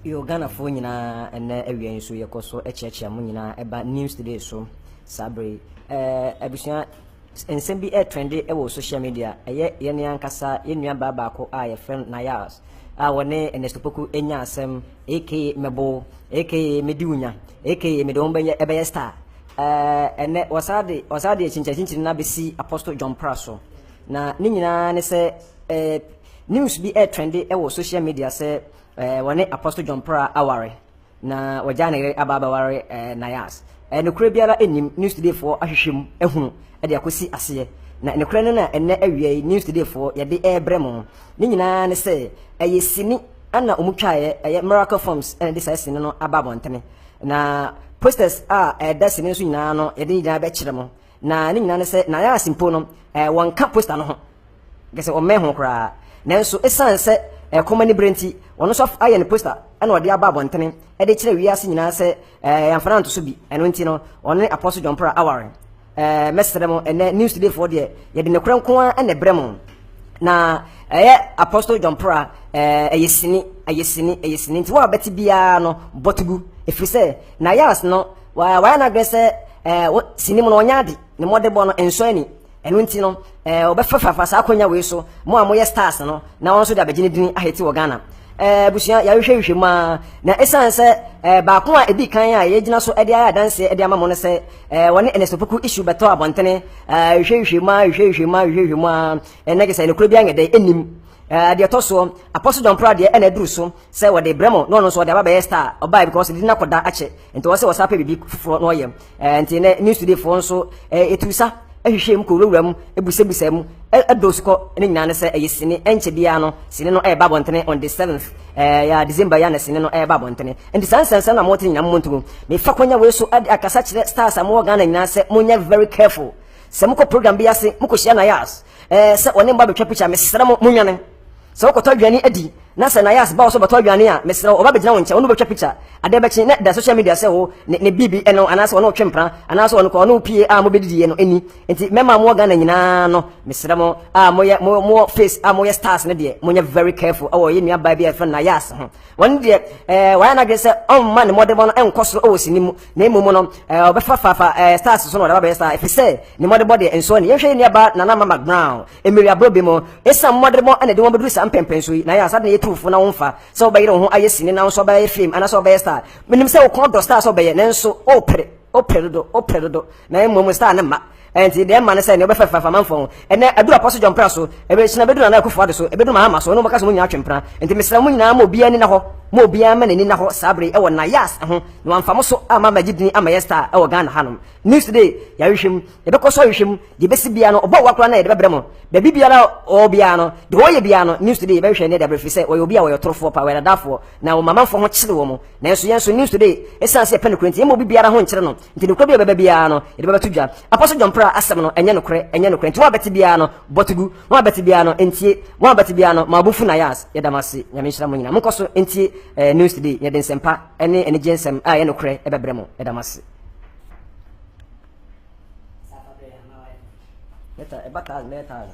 Yo Ghanafoɔ nyinaa ɛnɛ awia yi nso yɛkɔ so kyeakyea mo nyinaa ɛba News Today so saa bere yi. Ɛɛ abusua nsɛm bi ɛretrende ɛwɔ social media ɛyɛ yɛn ankasa yɛn nua baa baako a yɛfrɛ no Nayas a wɔne Ernest Opoku anya asɛm aka mɛbo aka medi wo nya aka mede wɔn bɛyɛ ɛbɛyɛ star. Ɛɛ ɛnɛ wɔsan de wɔsan de akyinkyinkyinkyini no abɛsi Apostle John Pra so na ne nyinaa ne sɛ ɛɛ news bi ɛretrende ɛwɔ social media sɛ Eh, wɔne Apostle John Pra aware, na wɔgyaa ne yere aba abɛware eh, Nayas. Eh, nokorɛ biara nnim, News Today foɔ ahwehwɛ mu ahunu de akɔsi aseɛ. Na nokorɛ no na ɛnnɛ awia yi News Today foɔ yɛde ɛrebrɛ mo. Ne nyinaa ne sɛ, ɛyɛ sini ana wɔn twaeɛ, ɛyɛ Miracle Films ɛna de saa sini no aba abɔntene. Na posters a ɛda sini no so nyinaa no, yɛde ne nyinaa bɛkyerɛ mo. Na ne nyinaa ne sɛ, Nayas mpo no, eh, wɔnka poster no ho. Kyerɛ sɛ ɔmmɛn ho koraa. Nanso esiane sɛ ɛkɔm anibere nti, ɔno nso ayɛ ne posta na ɔde aba abɔntene de kyerɛ wiase nyinaa sɛ ɛɛ yɛamfa no anto so bi. Ɛno nti no, ɔno ne Apostle John Prah aware. Ɛɛ mɛsrɛ mo ɛnɛ News Today foɔ deɛ yɛde nokorɛ nko ara na ɛbrɛ mo. Na ɛyɛ Apostle John Prah ɛɛ ɛyɛ sini, ɛyɛ sini, ɛyɛ sini. Nti wo a bɛte biara no bɔ to gu. Ɛfiri sɛ Nayas no wayɛ n'adwene sɛ ɛɛ sini mu no ɔnyɛ ade, ne mmɔdebɔ no nsɔ ani. Ɛno nti no, eh, wɔbɛfɛfɛfa saa akwanya wei so, mo a moyɛ stars no, na wɔn nso de abɛgye ne dini ahete wɔ Ghana. Eh, abusua, yɛahwehwɛhwehwɛ mu ara, na ɛsiane sɛ eh, baako a ɛdi kan a yɛgyina so de ayɛ adanseɛ de ama mo no sɛ eh, wɔne Ernest Opoku issue bɛtɔ abɔntene, eh, hwehwɛhwehwɛ mu ara, hwehwɛhwehwɛ mu ara, hwehwɛhwehwɛ mu ara, ɛnɛ gye sɛ nokorɛ bi anyɛ dɛ, ɛnnim. Eh, deɛ ɛtɔ soɔ, Apostle John Prah deɛ ɛna aduru so sɛ wɔde brɛ mo na ɔno nso ɔde aba bɛyɛ star, ɔbae because ne din akɔda akyɛ, nti ɔwɔ sɛ wɔsan pɛ biribi foforɔ na ɔyɛ. Eh, nti nɛ News Today foɔ nso eh, ɛtu sa ɛhwehwɛ mu kɔwurawura mu ɛbusabusa mu ɛdɔ sukɔ ne nyinaa ne sɛ ɛyɛ sini ɛnkyɛ biara no sini no ɛreba abɔntene on the 7th eh, ya December ya na sini no ɛreba abɔntene nti saa nsɛnsɛm na mote nyinaa mo ntomu mefa kwanya wei so ɛde akasa kyerɛ stars a mowɔ Ghana nyinaa sɛ monyɛ very careful sɛ mokɔ program bi ase mokɔhyia Nayas eh, sɛ ɔne mba bɛtwa picture mesrɛ mo monwane Sɛ wokɔtɔ aduane adi na sɛ Nayas ba wo so bɛtɔ aduane a, mesrɛ wo, ɔba bɛgyina wo nkyɛn, wo ne wo bɛtwa picture. Adeɛ bɛkye na ɛda social media sɛ wo ne ne biribi ɛno anaasɛ ɔne wo twe mpena anaasɛ ɔno kɔ ɔne wo pie a mobɛdidiiɛ no ɛni. Nti mɛma a mowɔ Ghana nyinaa no, mesrɛ mo a moyɛ mo mowɔ face a moyɛ stars no deɛ, monyɛ very careful ɛwɔ yɛn nua baa bi a yɛfrɛ no Nayas ho. Wɔn deɛ ɛɛ wayɛ n'adwene sɛ ɔmma ne mmɔdemmɔ no nkɔ soro wɔ sini mu na mmom no ɛɛ ɔbɛfa fafa ɛɛ stars so na ɔde aba bɛyɛ star ɛfiri sɛ ne mmɔdemmɔ deɛ nsoɔ ni. Yɛnhwɛ yɛn nua baa Nana Mama Brown. Mmere aborɔ bi mu, esiane mmɔdemmɔ na ɛde wɔn bɛduru saa mpɛnpɛnso yi, na yɛ ansa na yɛtu wo fo na womfa, sɛ wobɛyere wo ho ayɛ sini na wo nso wobɛyɛ fame anaasɛ wobɛyɛ star. Menim sɛ wo kɔn dɔ star sɛ wobɛyɛ, nanso wopere, wopere dodo, wopere dodo, na mmom star no mma. Ɛnti deɛ ɛmma ne sɛ nea wobɛfɛfɛfa amanfoɔ ho. Ɛnnɛ, aduru Apostle John Prah so, ɛbɛkyina bɛduru Nana Akufo Addo so, ɛbɛduru Mahama so, ɛne wɔbɛka sɛ mo nyinaa atwe mpena. Nti mesrɛ mo nyinaa ma obiara ani nna hɔ, ma obiara mma n'ani nna hɔ saa bere yi ɛwɔ Nayas ho, na wamfa mo so amma ammɛgye dini ammɛyɛ star ɛwɔ Ghana hanom. News Today, yɛahwehwɛ mu, yɛbɛkɔ so ahwehwɛ mu, deɛ ɛbɛsi biara no, ɔbɔ wa koraa na yɛde bɛbrɛ mo. Baabi biara a ɔwɔ biara no, deɛ ɔyɛ biara no, News Today yɛbɛhwehwɛ ne de abrɛ firi sɛ ɔyɛ obi a ɔyɛ ɔtorofoɔ paa, ɔyɛ dadafoɔ, na wɔma amanfoɔ ho kyere wɔn. Nanso yɛn nso, News Today, ɛsiane sɛ yɛpɛ nokorɛ nti, yɛmma obi biara ho nkyere no. Nti nokorɛ bi a ɛbɛba biara no, yɛde bɛbɛto dwa. Apostle John Prah asɛm no, ɛnyɛ nokorɛ, ɛnyɛ nokorɛ. Nti wɔn a bɛte biara no, bɔ to gu. Wɔn a bɛte biara no, ntie. Wɔn a bɛte biara no, ma wo bo fu Nayas. Yɛda mo ase. Nyame nhyira mo nyinaa. Monkɔ so ntie eh, News Today. Yɛde nsɛmpa ne anigye nsɛm a ɛyɛ nokorɛ ɛbɛbrɛ mo. Yɛda mo ase. Mɛta, ɛba taa, mɛyɛ taa no.